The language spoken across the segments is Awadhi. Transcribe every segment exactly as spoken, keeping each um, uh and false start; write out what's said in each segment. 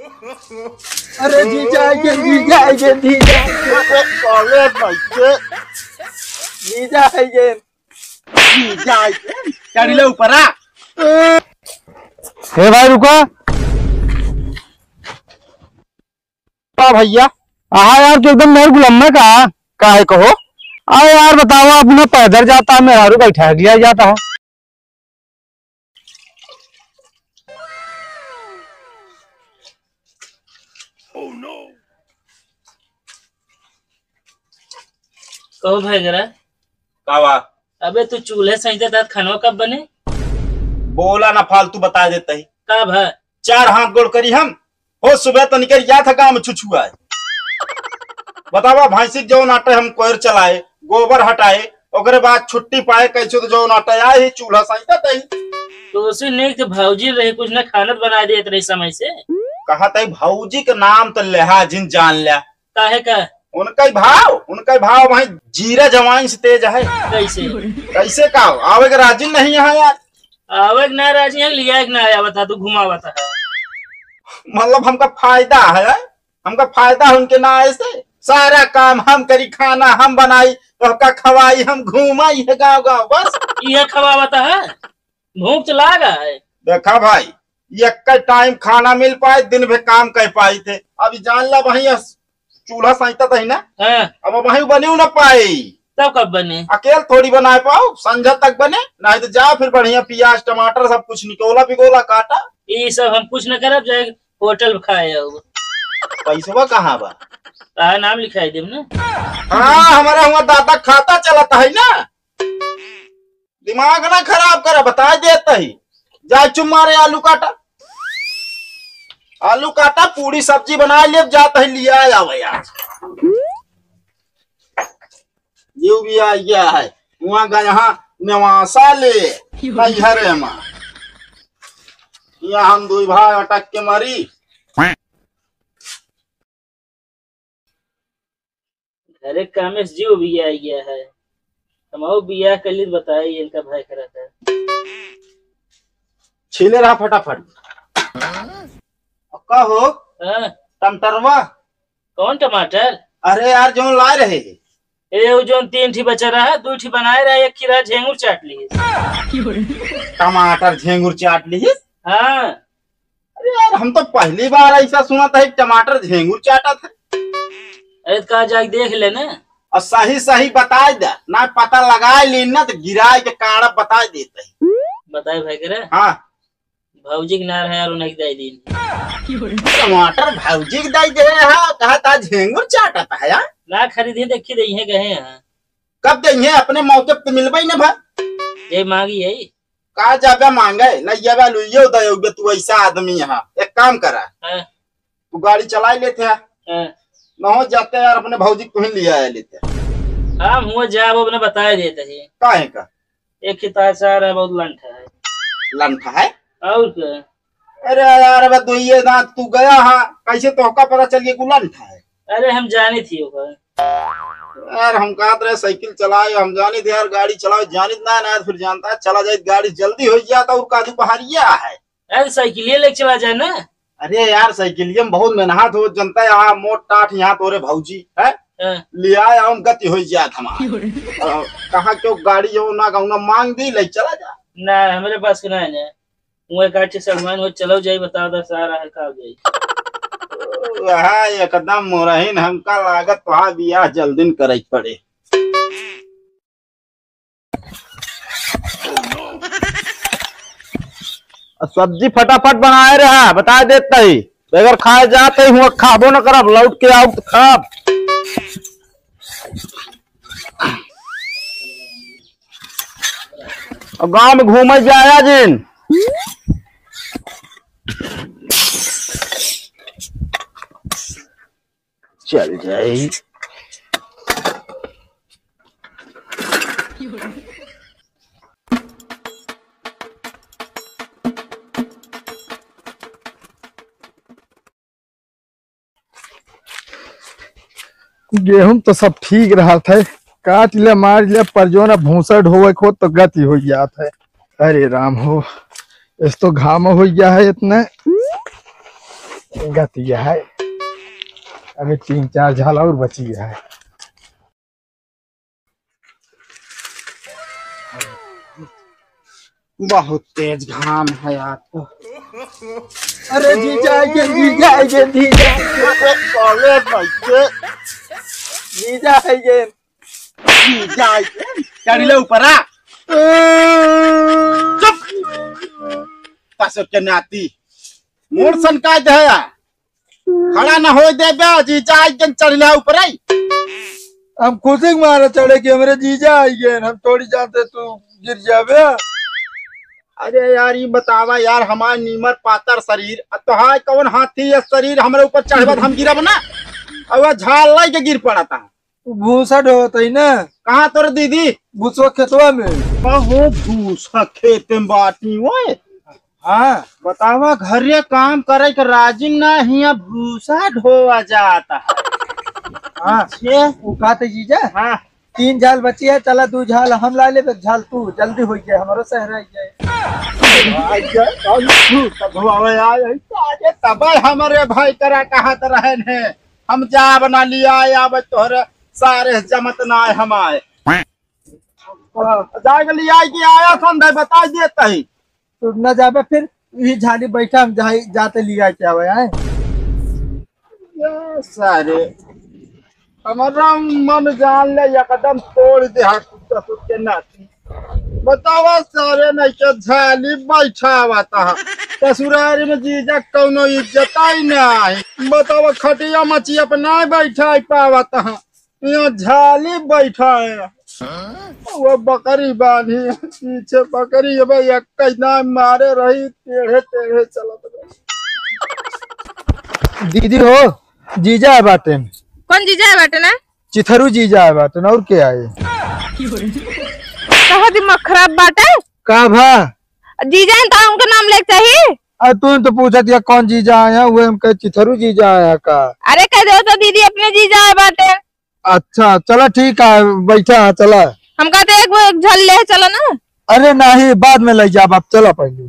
अरे जीजा आइगे, जीजा आइगे, जीजा आइगे। अरे साले भाई के। जीजा आइगे, जीजा आइगे। चढ़ ले ऊपर आ। ए भाई रुका। का भैया? आहा यार, तू एकदम मेरे गुलाम में का? काहे कहो? अरे यार बताओ, अपना पैदल जाता है, मेहरारू बैठा दिया जाता है। कहो भाई जरा। का बा? अबे तू चूल्हे सहिते तात खानवा कब बने? बोला ना फालतू, बता देता ही। का भा? चार हाथ गोड़ करी हम, हो सुबह तो निकल गया था गाँव में छुछुआ। बतावा भैंसी जौन आटे हम कोयर चलाए, गोबर हटाए, ओकरे बाद छुट्टी पाए, कैसे तो जौन आटे आए ही चूल्हा सहिता तही। तो उसी नेक तो भौजी रही, कुछ ना खाना तो बना देत रही समय से। कहा तही भौजी के नाम तो लेहा जिन जान लिया। काहे का? उनका ही भाव, उनका ही भाव भाई जीरा जवाइन से तेज है। कैसे? कैसे का? आवे के राजी नहीं है यार। आवे के ना राजी है, लिया के ना आया बता, तू घुमा बता। मतलब हमका फायदा है, हमका फायदा है उनके ना आए से। सारा काम हम करी, खाना हम बनाई, तोहका खवाई, हम घुमाई है गाँव गाँव बस। ये खवावत है, भूख तो लागा है। देखा भाई, एक टाइम खाना मिल पाए, दिन भर काम कर पाई थे। अब जान ला वही चूल्हा सहिता तही ना। हाँ। अब वही बनी ना पाई। तब कब बने? अकेल थोड़ी बनाए पाओ, संझा तक बने, नहीं तो जा फिर बढ़िया प्याज, टमाटर सब कुछ निकोला पिकोला काटा। ये सब हम कुछ न करब, जाए होटल पे खाए आओ। पैसवा कहाँ बा? कहा नाम लिखाई देब ना। हाँ, हमारा हुआ दादा खाता चलता है ना। दिमाग ना खराब करा, बता देता ही। जा चुम्मा रे आलू काटा, आलू काटा, पूरी सब्जी बना ले, जाता ही लिया आवे आज। जीव भी आ गया है, वहाँ गया नेवासा ले, नैहरे में। यहाँ हम दुई भाई अटक के मरी। घरे कामे से जीव भी आ गया है, हम बियाह कर ली तो बताई इनका भाई करा था। छीले रहा फटाफट। अब का हो? हाँ। टमटरवा? कौन टमाटर? अरे यार, जौन लाए रहे। ए, वो जौन तीन ठी बचा रहा, दो ठी बनाए रहा, एक ठी रहा झेंगुर चाट ली। टमाटर झेंगुर चाट ली? हाँ। अरे यार, हम तो पहली बार ऐसा सुना था, एक टमाटर झेंगुर चाटा था। अरे, तो कहा जाके देख ले ना। और सही सही बताए दे, ना पता लगाए ली ना, तो गिराए के काड़ा बताए देते हैं। बताए भाई करे? हाँ। भौजी के नार है यार, उन्हें दे दीन। टमाटर भौजी के दे दे रहा, कहा था झेंगुर चाटत है यार। ना खरीदी, देखी दे, इहे गए हैं। कब दे, इहे अपने मौके पे मिलबे ही ना भाई। ये मांगी है। का जाबे मांगे, ले जाबे लुइयो दे, तू ऐसा आदमी है। एक काम करा। हाँ। तू गाड़ी चला ही लेते हैं। हाँ। न हो जाते यार, अपने भौजी को ही लिया आया लेते हैं। हम हुआ जाब, अपने बताए देते हैं। काहे का? एक ही तासार है, बहुत लंठ है। लंठ है? और क्या? अरे यार, अब दुइये दांत तू गया हा, कैसे तोहका पता चल गया कि लंठ है? अरे हम जानी थी ओकर। यार हम कहत रहे साइकिल चलाए, हम जानी थे यार गाड़ी चलाओ, जानित ना, ना फिर जानता है, चला जाए गाड़ी जल्दी हो जाता और काजू पहाड़िया है। अरे साइकिलिया लेके चला जाए ना। अरे यार साइकिलिया में बहुत मेहनत हो, जनता है, यहाँ मोट टाट यहाँ तोरे भौजी है, हाँ। ले आए हम गति हो जात हमार। और कहाँ क्यों गाड़ी जो ना कहूँ ना मांग दी, ले चला जा। ना, हमारे पास के ना है ना। वो एक आठ से सामान हो, चलो जाई, बताओ दस आ रहा है, का हो जाई? वहाँ एकदम मोरहिन, हमका लागत वहाँ बियाह जल्दी न करे पड़े। सब्जी फटाफट बनाए रहा, बता देता ही। बगैर खाए जाते ही हुआ खाबो न करब, लौट के आउब तो खाब। अब गांव में घूमे जाया जिन। चल जाई। गेहूं तो सब ठीक रहत है, काट ले, मार ले, पर जो ना भूसा ढोवे को तो गति हो जात है। अरे राम हो, इस तो घाम हो गया है इतने। गतिया है, अभी तीन चार झाल और बची है। बहुत तेज घाम है आज तो। अरे जीजा आइगे, जीजा आइगे, जीजा आइगे। अरे साले बच्चे। जीजा आइगे। जीजा आइगे। चढ़ ले ऊपर आ। चुप। पशु के नाती। मूड़ सनका दे। खड़ा न होए देबे, जीजा आइगे चढ़ ले ऊपर आई। हम खुशी के मारे चढ़े कि हमरे जीजा आइगे, हम थोड़ी जानते तू गिर जाबे। अरे यार, ई बतावा यार, हमार नीमर पातर शरीर, आ तोहार कौन हाथी है शरीर, हमरे ऊपर चढ़बा त हम गिरब ना? अब वह झाल लाई के गिर पड़ा था। भूसा ढोवत है ना। कहाँ तोर दीदी? भूसवा खेतवा में। अहो, भूसा खेत में बाटी ओए। हाँ। बतावा, घरे काम करे के राजी ना हिया, भूसा ढोवा जाता है। हाँ। छे। वो कहते जीजा? हाँ। तीन झाल बची है, चला दू झाल हम ला लेबे, झाल तू, जल्दी हो गया, हमारो शहर आ गया। आ गया, अब भूसा ढोवावे आए हैं, तो आगे तबे हमारे भाई करा कहत रहन है, हम जाब ना लिया, आब तोहरे सारे जमत ना है हमारे। हाँ, जाए के लिया के आया था, अंदर बता देता ही। तो न जाबे फिर, यही झाली बैठा, हम जाई, जाते लिया के आवे आए। ये सारे, हमारा मन जान ले, एकदम तोड़ दे हाथ कुत्ता कुत्ते नाती। बतावा सारे, नहीं के झाली बैठा आवता है। ससुरारी में जीजा कौनो इज्जत ही ना है। बतावा खटिया मचिया पे ना बैठा पावता है। यहाँ झाली बैठा है। वो बकरी बांधी, पीछे बकरी, अब एक कैदा मारे रही, टेढ़े टेढ़े चलत रही। दीदी हो, जीजा है बाटे। कौन जीजा है बाटे ना? चिथरू जीजा है बाटे, और के आए? कहा दिमाग खराब बाटे? का भा? जीजा है तो उनका नाम लेके चाहिए। आ, तू तो पूछत या कौन जीजा आया, वो हम कहे चिथरू जीजा आया का? अरे कह दो तो दीदी अपने जीजा है बाटे। अच्छा, चला ठीक है, बैठा है, चला। हमका तो एक, एक झल ले चलो ना। अरे नहीं, बाद में ले जाब, आप चला पहले।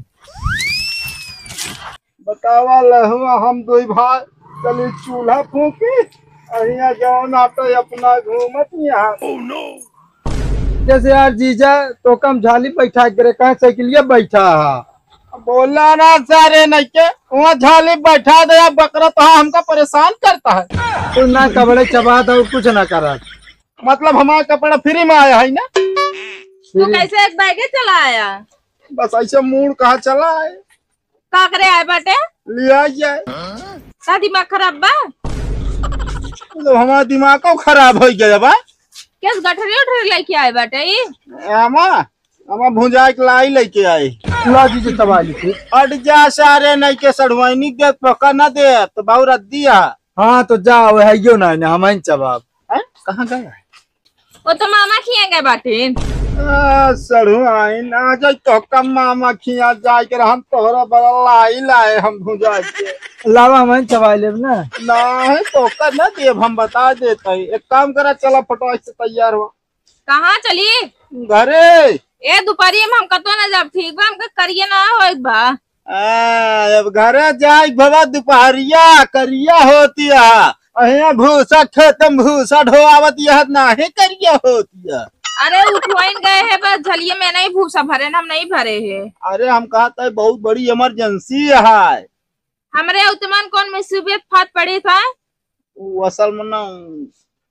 बतावा लहुआ, हम दुई भाई चली चूल्हा फूकी, अहिया जौन आटे अपना घूमत यहाँ। जैसे यार जीजा, तो कम झाली बैठा करे, कहाँ साइकिलिया बैठा है? बोला ना सारे नहीं के, वहाँ झाली बैठा दे या बकरा तो हमका परेशान करता है। तू ना कबड़े चबात और कुछ ना करत। मतलब हमारा कपड़ा फ्री में आया है ना? तू कैसे एक बैगे चला आया? बस ऐसे मूड कहाँ चला है। का करे आए बाटे? लिया जाए। का दिमाग खराब बा? तो हमारा दिमाग को खराब हो गया बा। केस गठरी उठरी लेके आए बाटे ई? आमा, आमा भुंजाए के लाई लेके आई। ला दीजिए तबाली को। अट जा सारे, नहीं के सढ़ुआइनी दे, पका ना दे, तो बाऊ रद्दी आ। हाँ, तो जा, वो है यो ना, ना, हम आइन जवाब। हैं? कहाँ गए? वो तो मामा खिया गए बाटिन। आ, सड़ू आई ना जाए तो कम मामा खिया जाए के हम तोहरा बड़ा लाई लाए हम भुजाए के। लावा हम चबाई लेब ना। नहीं तो कर ना देब, हम बता देते हैं। एक काम करा, चला फटवा से तैयार हो। कहाँ चली? घरे। ए दोपहरिया में हम कतो ना जाब, ठीक बा, हमके करिए ना होए बा। आ, अब घरे जाए बाबा, दुपहरिया करिया होती है। अहिया भूसा खेत में भूसा ढोआवत यह नाही करिया होती है। अरे उठवाइन गए है बस, झलिए में नहीं भूसा भरे न, हम नहीं भरे है। अरे हम कहत है बहुत बड़ी इमरजेंसी है। हमरे उतमन कौन मुसीबत फाट पड़ी था? वो असल में ना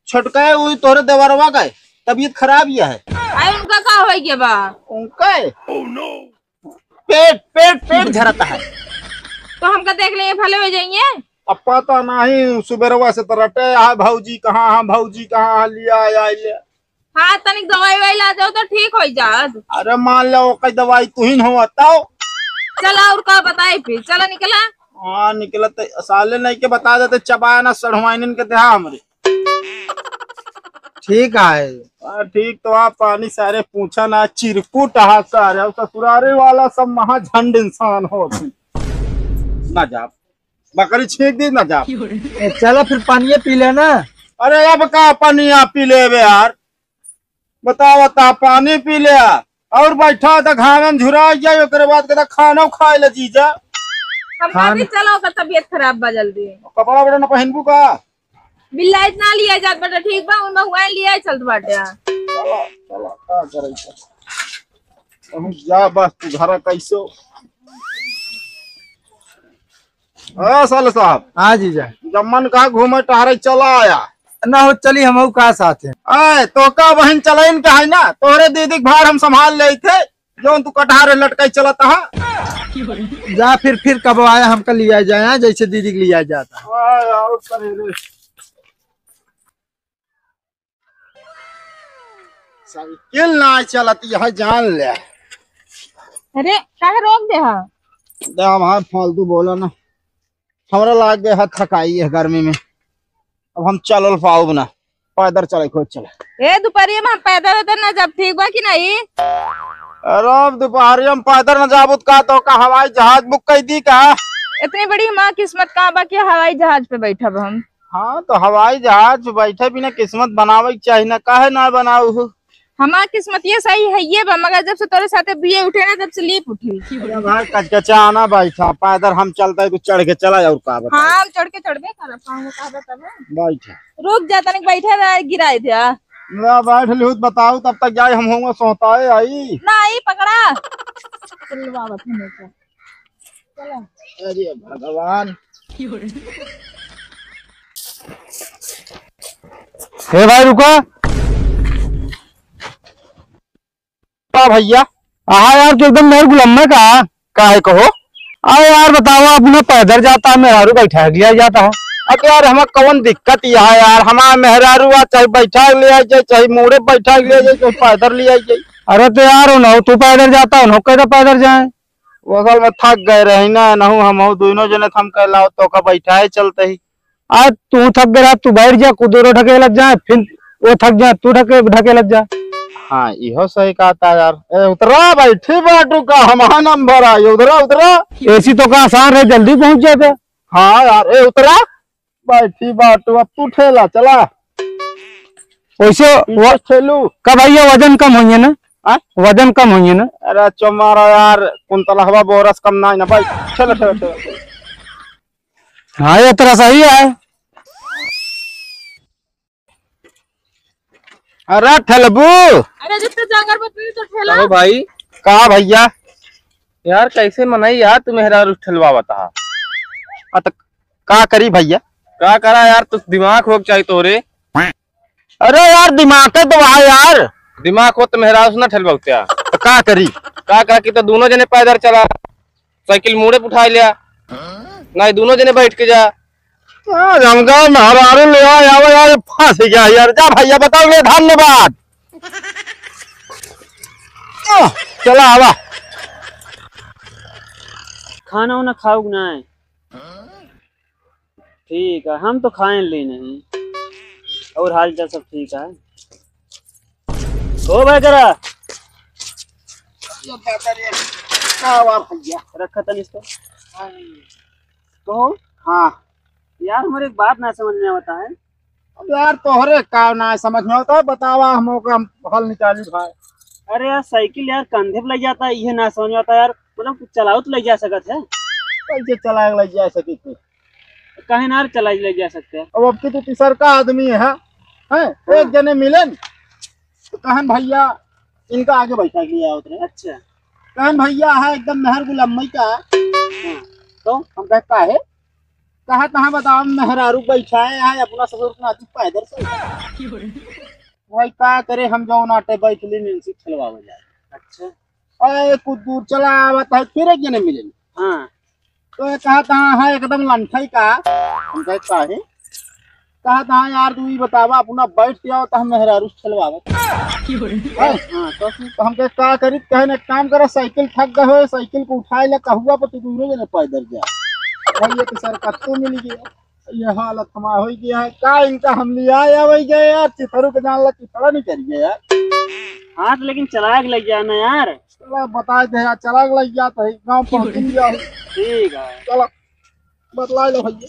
छोटका है, वो तोहरे देवरवा का है, तबीयत खराब यह है। अरे उनका का हो गया बा? उनका है? पेट, पेट, पेट झरता है। तो हमका देख ले, भले हो जाइए। अब पता नहीं, सुबेरवा से तो रटे, हाँ भौजी कहाँ, हाँ भौजी कहाँ, हाँ लिया आया ले। हाँ, तनिक दवाई वाई ला जाओ तो ठीक हो जात। अरे मान लो, ओकर दवाई तुहिन हो बताओ। चला, और का बताए फिर, चला निकला। हाँ, निकलत साले नहीं के बता देते, चबाया ना सढ़वाइन के देहा हमरे। ठीक है। हाँ, ठीक तो आप पानी सारे पूछा ना, चिरकुट हा सारे, और ससुरारी वाला सब महाझंड इंसान होते। ना जा, बकरी छींक दी, ना जा। ए, चला फिर पानिये पी लेना। अरे अब का पानी आप पी लेबे यार, बताओ, ता पानी पी ले आ, और बैठा तो घाम में झुरा जाए, ओकरे बाद कहता खाना खाए ले जीजा। हम खान- कहते चलो, ओकर तबीयत खराब बा जल्दी। कपड़ा वपड़ा न पहनबू का? बिल्लाइत ना लिया जात बाटे, ठीक बा, उनमें हुआ लिया चलत बाटे। चलो, चलो, का करे के? हम जा बस तू घर कैसो। ए, साले साहब। हाँ जीजा। जब मन कहा घूमे टहरे चला आया। ना हो, चली हमहू का साथ है। ए, तो का बहन चलाइन का है ना, तोहरे दीदी के भार हम संभाल लेइत है, जौन तू कटहारे लटकाई चलत हा। जा फिर, फिर कब आया हमका लिया जाए, जैसे दीदी के लिया जाता। ए, और करे रे। साइकिल ना चलती है, जान ले। अरे, काहे रोक दे हा? दे, हम हाथ फालतू बोला ना, हमरा लाग गए हाथ थकाई है गर्मी में, अब हम चलल पाउब ना, पैदल चले, खुद चले। ए, दोपहरिया में हम पैदल उधर ना जब, ठीक बा कि नहीं? अरे, अब दोपहरिया में पैदल ना जाबू त का, तो का हवाई जहाज बुक कर दी का? इतनी बड़ी हमार किस्मत का बा कि हवाई जहाज पे बैठब हम? हाँ, तो हवाई जहाज पे बैठे बिना किस्मत बनावे के चाही ना, काहे ना बनाऊ हो? हमार किस्मत ये सही है, ये बा, मगर जब से तोरे साथे बिये उठे ना, तब से लीप उठी। अरे भाई, कचकचा ना बैठा, पैदल हम चलते, तू चढ़ के चला, और का बता। हाँ, हम चढ़ के चढ़बे करब, पाऊंगा, का बता बा? बैठा। रुक जा, तनिक बैठे रह, गिराए थे, आ। ना बैठ लिहू, बताऊ, तब तक जाए, हम होंगे सोताए आई। ना आई, पकड़ा। चल बाबा, तुम बैठो। अरे भगवान। हे भाई रुका। का भैया? आहा यार, तू एकदम मेरे गुलाम में का? काहे कहो? अरे यार बताओ, अपना पैदल जाता है, मेहरारू बैठा लिया जाता है। अब यार हमें कौन दिक्कत यह है यार, हमारा मेहरारू आ चाहे बैठा ले आ जाए, चाहे मूड़े बैठा ले आ जाए, चाहे पैदल ले आ जाए। अरे तो यार, उन्हों तू पैदल जाता, उन्हों कैसे पैदल जाए? वो असल में थक गए रही ना, नहु हम दोनों जने थम कह लाओ, तो का बैठा है चलते ही। आज तू थक गया, तू बैठ जा, कुदूरो ढकेलत जा, फिर वो थक जा, तू ढके, ढकेलत जा। हाँ, इहो सही कहता यार। ए, उतरा, बैठी बाटू का, हमारा नंबर आई, उतरा, उतरा। एसी तो का आसान रहे, जल्दी पहुंच जाता। हाँ यार, ए, उतरा, बैठी बाटू, अब तू ठेला चला। वैसे पीछे व-, ठेलू। का भैया वजन कम होइए ना? हाँ? वजन कम होइए ना? अरे चमारा यार, कुंतलहवा बोरस कम ना है ना भाई। ठेला, ठेला, ठेला। हाँ, ये तरह सही है। अरे ठेलबू। अरे जितना जांगर बतली तो ठेला। कहो भाई। का भैया? यार कैसे मनई यार तू मेहरारू ठेलवावत हा? आ त का करी भैया? का करा यार, तू दिमाग होक चाहिए तोरे। अरे यार दिमाग तो वहा यार। दिमाग हो तो मेहरारू से ना ठेलवाऊ क्या? त का करी? का करा कि तो दोनों जने पैदल चला। साइकिल मूड़े पे उठा लिया, नहीं दोनों जने बैठ के जा। आज हमका मेहरारू ले आए, आवे यार, फंस गया यार। जा भैया, बताओ ले, धन्यवाद। आह, चला आवा। खाना उना खाओ कि नहीं? ठीक है, हम तो खाए ले नहीं। और हाल चाल सब ठीक है? ओ भाई करा। का बा भैया? रखा तनी इसको। कहो। हाँ। यार, हमारे एक बात ना समझ में आवता है। अब यार, तोहरे का ना समझ में आवता है, बतावा, हम ओकर हम हल निकाली भाई। अरे यार, साइकिल यार, कंधे पे ले जाता है, ये ना समझ में आता यार, मतलब, कुछ चलाओ तो ले जा सकत है। कैसे चलाए ले जा सके थे? काहे ना चला ले जा सकते हैं? अब, अब की तू तीसर का आदमी है, हैं? हाँ। एक जने मिलन, तो कहन, "भैया, इनका आगे बैठा के लिया उतरे।" अच्छा। कहन, "भैया है एकदम मेहर गुलाम मई का।" हाँ। तो? हम कहे, "काहे?" कहा, "कहाँ बताओ, मेहरारू बैठा है यहाँ, अपना ससुर के नाती पैदल से।" भाई, का करे, हम जो नाटे बैठ ली, इनसे खेलवावे जाए। अच्छा। अरे, कुछ दूर चला आवत है, फिर एक जने मिले। हाँ। तो ये कहा, "कहाँ है एकदम लंठई का?" हम कहे, "काहे?" कहा, "कहाँ यार, तू ही बतावा, अपना बैठ के आओ, तो हम मेहरारू से खेलवावत।" हाँ, तो फिर तो हम कहे, "का करी?" कहे, "एक काम करो, साइकिल थक गए हो, साइकिल को उठाए ले, कहुआ पर तू दोनों जने पैदल जा।" भाई, ये तो सर कत्तो मिल गया। ये हालत हमार हो गया है, का इनका हम लिया आवे गए यार, चिथरू के जान ला चिथड़ा नहीं करिए यार। हाँ, तो लेकिन चला के ले जाना यार। चला बता दे यार, चला के ले जाता है, गाँव पहुँच गया है। ठीक है। चला, बतला लो भैया।